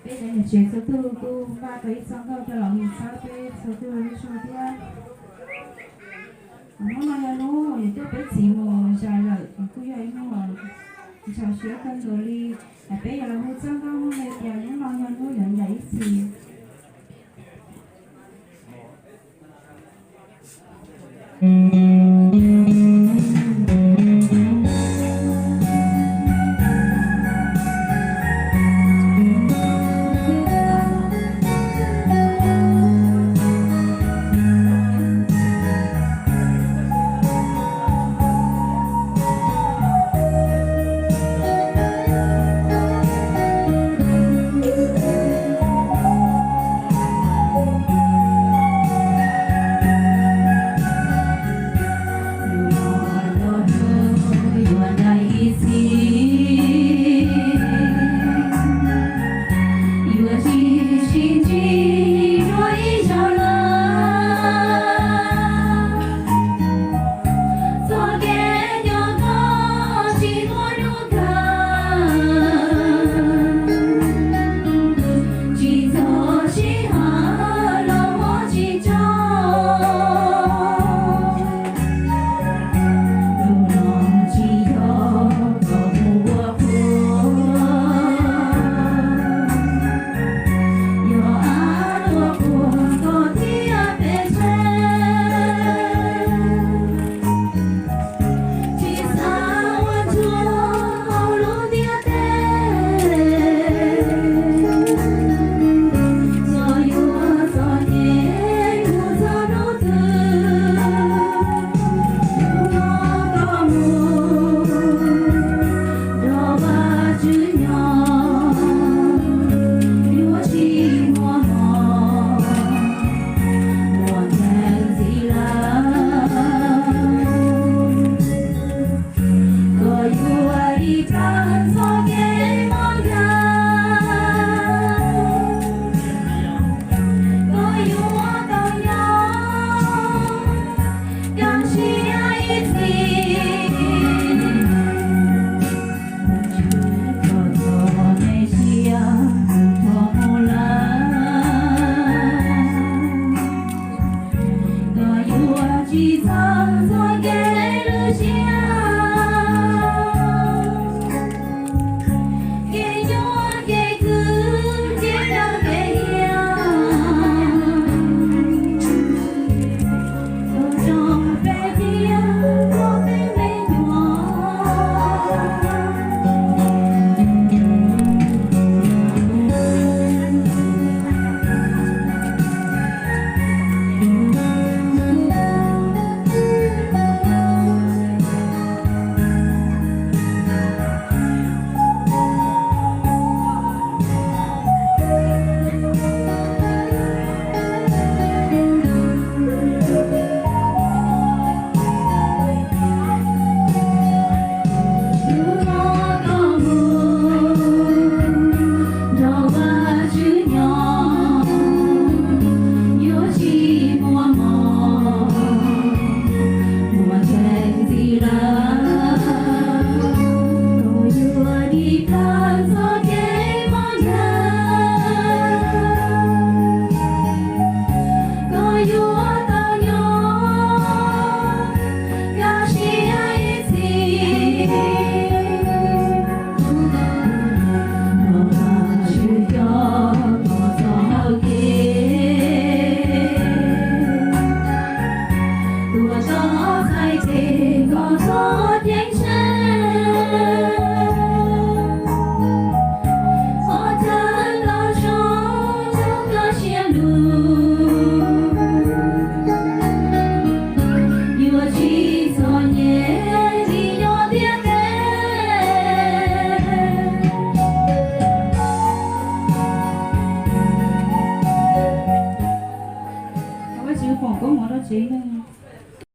Peb cov niam tsev txhua tug kuj npaj tau ib txoj nkauj coj los mus txhawb peb txhua tug lub zog thiab. Hnub no yog hnub uas yog coj peb txiv mus zais lawm, kuj yog ib hnub uas ntshaw siab kawg nkaus li. Peb yuav los hu txoj nkauj hnub no tias hnub no yog hnub yuav ncaim ib txhis.